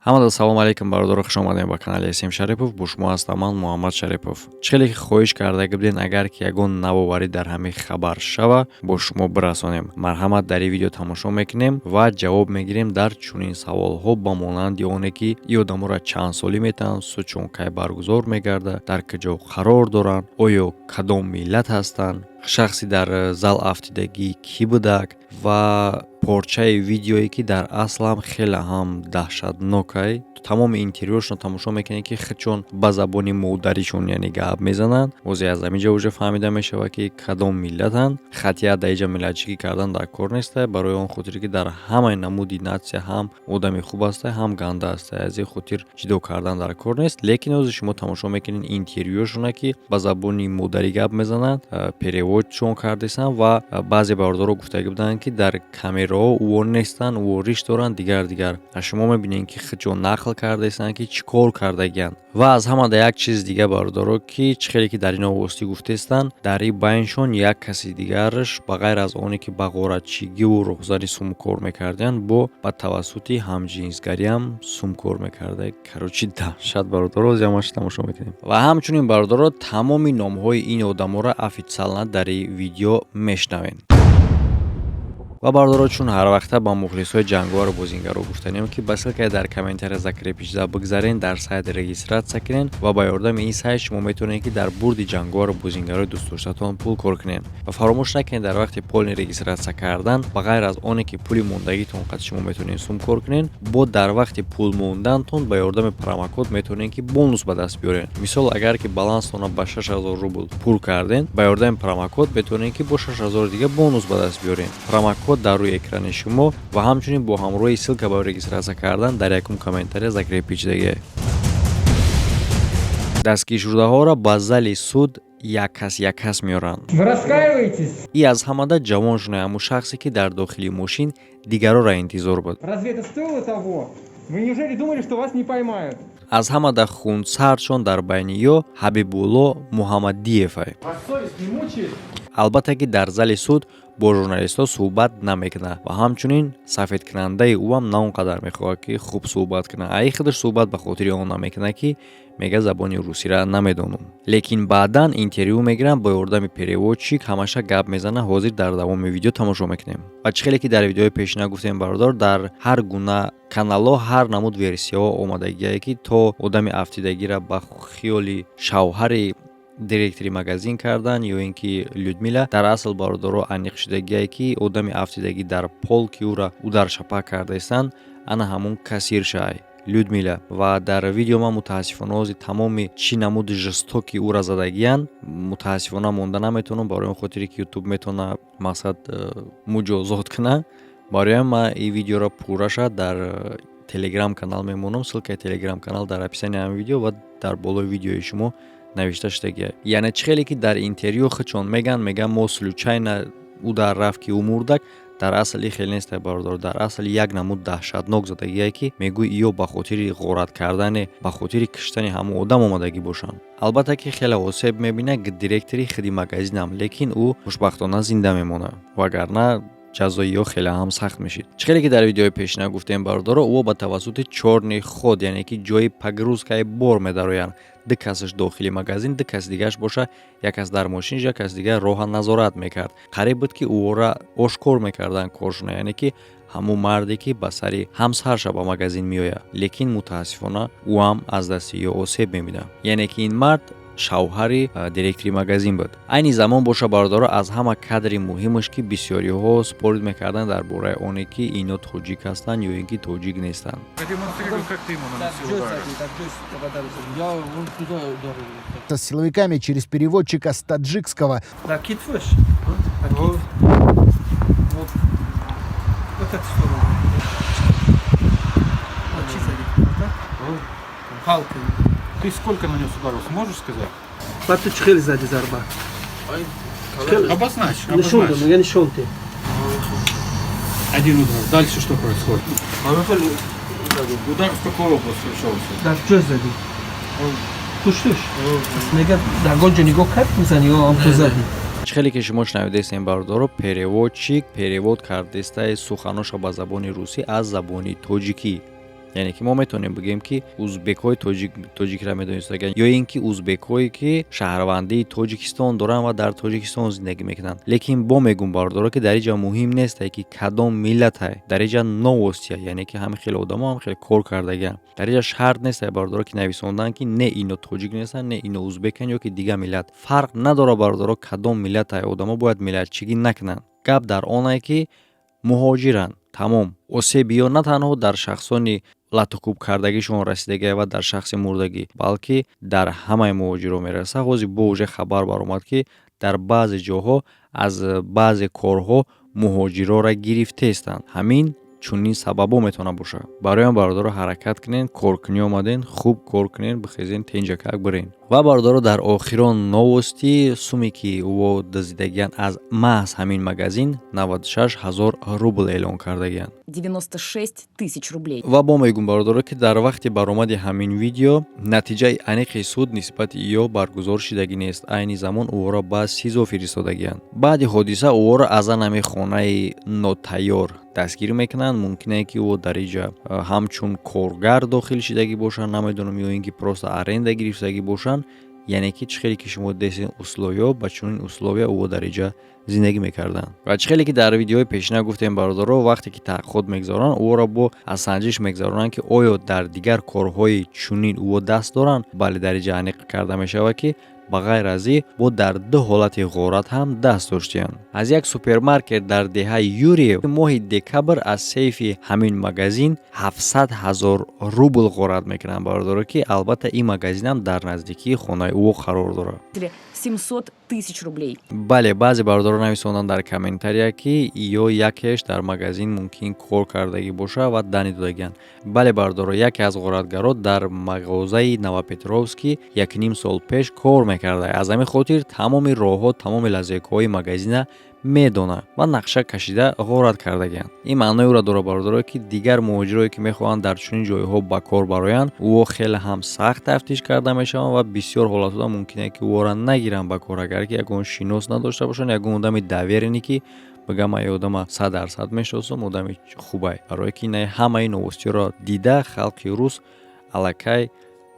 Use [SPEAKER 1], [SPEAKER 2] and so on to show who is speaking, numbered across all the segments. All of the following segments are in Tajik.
[SPEAKER 1] Ҳамада салом алейкум, бародаро, хуш омадем ба канали Эсем Шарипов. Бо шумо ҳастам ман, Муҳаммад Шарипов. Чӣ хеле ки хоҳиш карда будем, агар ки ягон навоварӣ дар ҳамин хабар шава, бо шумо бирасонем. Марҳамат, дар ин видео тамошо мекунем ва ҷавоб мегирем дар чунин саволҳо, ба монанди оне ки ин одаморо чанд солӣ метаҳанд, судшон кай баргузор мегардад, дар куҷо қарор доранд, оё кадом миллат ҳастанд, шахси дар зал афтидагӣ кӣ будак ва порчаи видеое, ки дар аслам хеле ҳам даҳшатнокай. Тамоми интервюшонро тамошо мекунед, ки худшон ба забони модаришон, яъне, гап мезананд. Бозе аз ҳамин ҷо уже фаҳмида мешавад, ки кадом миллатанд. Хатия дар иҷа миллатчигӣ кардан дар кор нестай, барои он хотире ки дар ҳамаи намуди нация ҳам одами хуб ҳастай, ҳам ганда ҳастай. Аз ин хотир ҷудо кардан дар кор нест. Лекин ҳозир шумо тамошо мекунед интервюшона, ки ба забони модарӣ гап мезананд, переводшон кардесанд. Ва баъзе бародаро гуфтагӣ буданд, ки дар камераҳо ӯо нестанд, ӯо риш доранд, дигар дигар. Шумо мебинед, ки худшон нақл кардаистанд, ки чӣ кор кардагианд. Ва аз ҳамада як чизи дига, бародаро, ки чӣ хеле ки дар ин овостӣ гуфтаистанд, дар ин байншон як каси дигараш, ба ғайр аз оне ки ба ғоратчигиву роҳзани сумкор мекардиянд, бо ба тавассути ҳамҷинсгариам сумкор мекарда. Короче, даҳшат, бародаро, ози ҳамааш тамошо мекунем. Ва ҳамчунин, бародаро, тамоми номҳои ин одаморо официально дар ин видео мешнавем. Ва, бародаро, чун ҳарвақта ба мухлисҳои ҷанговару бозингаро гуфтанем, ки ба ссылкае дар комментария закрепить бигзарен, дар сайт регистрация кунен ва ба ёрдами ин сайт шумо метавонед, ки дар бурди ҷанговару бозингарои дӯстдоштатон пул кор кунед. Ва фаромӯш накунед, дар вақти полный регистрация кардан, ба ғайр аз оне ки пули мондагитон қад шумо метавонед сум кор кунед, бо дар вақти пул мондантон ба ёрдами промокод метавонед, ки бонус ба даст биёред. Мисол, агар ки баланстонро ба 6000 рубл пур карден, ба ёрдами промокод метавонед, ки бо 6000 дига бонус ба даст биёред. Промокод дар рӯи экрани шумо ва ҳамчунин бо ҳамроҳи ссылка барои регистрация кардан дар якум комментария закрепить шудагиа. Дастгиршудаҳоро ба зали суд як кас, як кас меоранд.
[SPEAKER 2] Вы раскаиваетесь?
[SPEAKER 1] И аз ҳамада ҷавон шуна, ҳамун шахсе, ки дар дохили мошин дигароро интизор буд.
[SPEAKER 2] Разве это стоило того? Вы неужели думали, что вас не поймают?
[SPEAKER 1] Аз ҳамада хунсардшон дар байни ё Ҳабибулло Муҳаммадиевай.
[SPEAKER 2] Вас совесть не мучает?
[SPEAKER 1] Албатта, ки дар зали суд бо журналистҳо суҳбат намекунад ва ҳамчунин сафедкунандаи ӯам на он қадар мехоҳад, ки хуб суҳбат кунад. Аи худаш суҳбат ба хотири он намекунад, ки мега забони русиро намедонам. Лекин баъдан интервю мегиранд, бо ёрдами переводчик ҳамаша гап мезанад. Ҳозир дар давоми видео тамошо мекунем. Ва чӣ хеле ки дар видеои пешина гуфтем, бародар, дар ҳар гуна каналҳо ҳар намуд версияҳо омадагие, ки то одами афтидагиро ба хиёли шавҳари директори магазин кардан ё ин ки Людмила. Дар асл, бародаро, аниқ шудагие, ки одами афтидагӣ дар пол, ки ӯра удар шапак кардаистанд, ана ҳамун кассиршай Людмила. Ва дар видео ман, мутаассифона, ҳозир тамоми чӣ намуди жестокий ӯра задагиянд, мутаассифона, монда наметавонам, барои он хотире ки Ютуб метавона, мақсад, муҷозот кунад. Барои ман ин видеоро пурраша дар Телеграм канал мемонам. Ссылкаи Телеграм канал дар описании ҳамин видео ва дар болои видеои шумо навишта шудагия. Яъне, чӣ хеле ки дар интервю худшон мегӯянд, мо случайно удар рафт, ки ӯ мурдак. Дар асл ин хеле нестай, бародар. Дар асл як намуд даҳшатнок задагие, ки мегӯй ё ба хотири ғорат кардане, ба хотири киштани ҳамон одам омадагӣ бошанд. Албатта, ки хеле осеб мебинад директори худи магазинам, лекин ӯ хушбахтона зинда мемонад, вагарна ҷазои ё хеле ҳам сахт мешид. Чӣ хеле ки дар видеои пешина гуфтем, бародаро, ӯ ба тавассути чёрный ход, яъне ки ҷои погрузкаи бор, медароянд. Ду касаш дохили магазин, ду каси дигараш боша, як кас дар мошин, як каси дигар роҳа назорат мекард. Қариб буд, ки ӯро ошкор мекарданд коршуна, яъне ки ҳамун марде, ки ба сари ҳамсарша ба магазин меояд. Лекин мутаассифона, ӯ ҳам аз дасти ё осеб мебинад, яъне ки ин мард шавҳари директори магазин буд. Айни замон боша, бародаро, аз ҳама кадри муҳимаш, ки бисёриҳо спорить мекарданд дар бораи оне, ки ино тоҷик ҳастанд ё ин ки тоҷик нестанд.
[SPEAKER 3] Продемонстрируй, как ты ему наносил удары.
[SPEAKER 4] Я вон туда ударил.
[SPEAKER 5] С силовиками через переводчика с таджикского.
[SPEAKER 4] На китф. Вот. Вот. Вот эту сторону. Вот чисто. Вот так? Палкой.
[SPEAKER 3] Ты сколько нанес ударов, сможешь сказать?
[SPEAKER 4] Баъд ту чӣ хеле зади зарба?
[SPEAKER 3] Обозначь,
[SPEAKER 4] Нишон
[SPEAKER 3] обозначь.
[SPEAKER 4] дам, я нишон те.
[SPEAKER 3] Один удар. Дальше что происходит? Удар в какую область пришелся?
[SPEAKER 4] Дар ҷой задӣ. Пуштуш. Мега дар гонҷо нигоҳ кард, мизани ё ам ту задӣ?
[SPEAKER 1] Чӣ хеле ки шумо шунавидаистем, бародаро, переводчик перевод кардистаи суханоша ба забони русӣ аз забони тоҷикӣ. Яъне ки мо метавонем бигӯем, ки узбекҳои тоҷикра медонистагианд ё ин ки узбекҳое, ки шаҳрвандии Тоҷикистон доранд ва дар Тоҷикистон зиндагӣ мекунанд. Лекин бо мегӯм, бародаро, ки дар инҷа муҳим несте, ки кадом миллате. Дар инҷа новостия, яъне ки ҳамин хеле одамо ҳам хеле кор кардагианд. Дар инҷа шарт несте, бародаро, ки нависондаанд, ки не, ино тоҷик нестанд, не, ино узбеканд ё ки дигар миллат. Фарқ надорад, бародаро, кадом миллате. Одамо бояд миллатчигӣ накунанд. Гап дар оне, ки муҳоҷиранд, тамом. Осеби ё на танҳо дар шахсони латукӯб кардагишон расидагӣ ва дар шахси мурдагӣ, балки дар ҳамаи муҳоҷиро мерасад. Ҳозир бо уже хабар баромад, ки дар баъзе ҷоҳо аз баъзе корҳо муҳоҷирора гирифтаестанд. Ҳамин чунин сабабҳо метавонад бошад. Барои он, бародаро, ҳаракат кунед. Коркунӣ омаден, хуб кор кунед, бихезен, тенҷакак бирен. Ва, бародаро, дар охирон новости: суме, ки ӯ дуздидагианд аз маҳз ҳамин магазин, 96 ҳазор рубл эълон кардагианд.
[SPEAKER 6] 96 тысяч рублей.
[SPEAKER 1] Ва бо мегӯм, бародаро, ки дар вақти баромади ҳамин видео натиҷаи аниқи суд нисбати ё баргузор шидагӣ нест. Айни замон ӯро ба СИЗО фиристодагианд. Баъди ҳодиса ӯро аз анами хонаи нотайёр дастгир мекунанд. Мумкине, ки ӯ дар иҷа ҳамчун коргар дохил шидагӣ бошанд, намедонам, ё ин ки просто аренда гирифтагӣ бошанд. Яъне ки чӣ хеле ки шумо десен, условия, ба чунин условия ӯ дар иҷа зиндагӣ мекарданд. Ва чӣ хеле ки дар видеои пешина гуфтем, бародаро, вақте ки таҳқиқот мегузаронанд, ӯро бо аз санҷиш мегузаронанд, ки оё дар дигар корҳои чунин ӯ даст доранд. Бале, дар иҷа аниқ карда мешавад, ки ба ғайр аз ин бо дар ду ҳолати ғорат ҳам даст доштиянд. Аз як супермаркет дар деҳаи Юриев моҳи декабр аз сейфи ҳамин магазин 700 ҳазор рубл ғорат мекунанд, бародаро, ки албатта ин магазинам дар наздикии хонаи ӯ қарор дорад.
[SPEAKER 6] 700 тысяч рублей.
[SPEAKER 1] Бале, баъзе бародарон нависонданд дар комментария, ки ё якеш дар магазин мумкин кор кардагӣ боша ва дани додагианд. Бале, бародаро, яке аз ғоратгаро дар мағозаи Новопетровский 1,5 сол пеш кор мекарда. Аз ҳамин хотир тамоми роҳҳо, тамоми лазейкаҳои магазина медонад ва нақша кашида ғорат кардагианд. Ин маънои ӯро дорад, бародаро, ки дигар муҳоҷирое, ки мехоҳанд дар чунин ҷойҳо ба кор бароянд, ӯо хеле ҳам сахт тафтиш карда мешаванд ва бисёр ҳолатҳода мумкин ки ӯро нагиранд ба кор, агар ки ягон шинос надошта бошанд, ягон одами доверенный, ки бигам, ай одама 100% мешиносам, одами хубай. Барое ки на ҳамаи новостиҳоро дида, халқи рус аллакай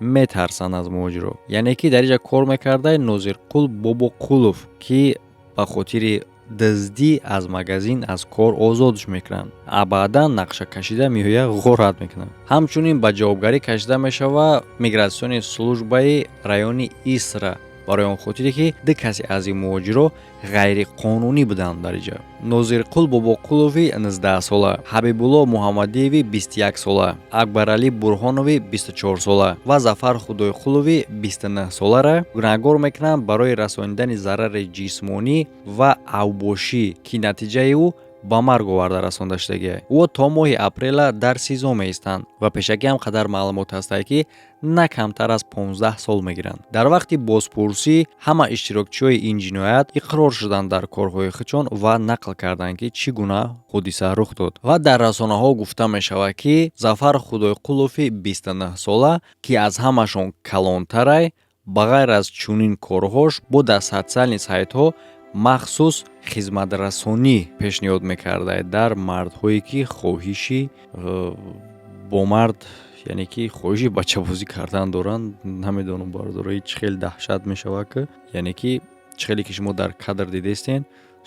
[SPEAKER 1] метарсанд аз муҳоҷиро. Яъне ки дар инҷа кор мекарда Нозирқул Бобоқулов, ки ба хотири дуздӣ аз магазин аз кор озодш мекунанд, а баъдан нақша кашида меояд, ғорат мекунад. Ҳамчунин ба ҷавобгарӣ кашида мешавад миграционный службаи райони Исра, барои он хотире ки ду касе аз ин муҳоҷиро ғайриқонунӣ буданд дар инҷа: Нозирқул Бобоқулови 19-сола, Ҳабибулло Муҳаммадиеви 21-сола, Акбаралӣ Бурҳонови 24-сола ва Зафар Худойқулови 29-солара гунаҳгор мекунанд барои расонидани зарари ҷисмонӣ ва авбошӣ, ки натиҷаи ӯ ба марг оварда расонда шудагиа. Ӯ то моҳи апрела дар СИЗО меистанд ва пешакӣ ҳам қадар маълумот ҳастад, ки на камтар аз 15 сол мегиранд. Дар вақти бозпурсӣ ҳама иштирокчиҳои ин ҷиноят иқрор шуданд дар корҳои худшон ва нақл карданд, ки чӣ гуна ҳодиса рух дод. Ва дар расонаҳо гуфта мешавад, ки Зафар Худойқулови 29-сола, ки аз ҳамашон калонтарай, ба ғайр аз чунин корҳош бо дар социальный сайтҳо махсус хизматрасонӣ пешниҳод мекарда дар мардҳое, ки хоҳиши бо мард, яъне ки хоҳиши бачабозӣ кардан доранд. Намедонам, бародарои, чӣ хел даҳшат мешавад, ки яъне ки чӣ хеле ки шумо дар кадр дидестен,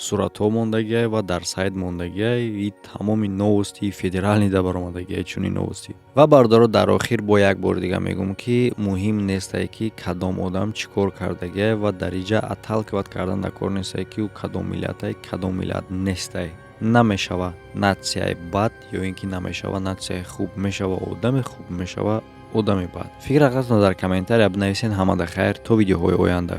[SPEAKER 1] суратҳо мондагиай ва дар сайт мондагиай и тамоми новости федеральный да баромадагиай чунин новости. Ва, бародаро, дар охир бо як бори дига мегӯм, ки муҳим нестае, ки кадом одам чӣ кор кардагиай ва дар иҷа отталкивать кардан дар кор нестае, ки ӯ кадом миллатай, кадом миллат нестай. Намешава нацияи бад ё ин ки намешава нацияи хуб. Мешава одами хуб, мешава одами бад. Фикр ақлатонро дар комментария бинависен. Ҳамада хайр, то видеоҳои оянда.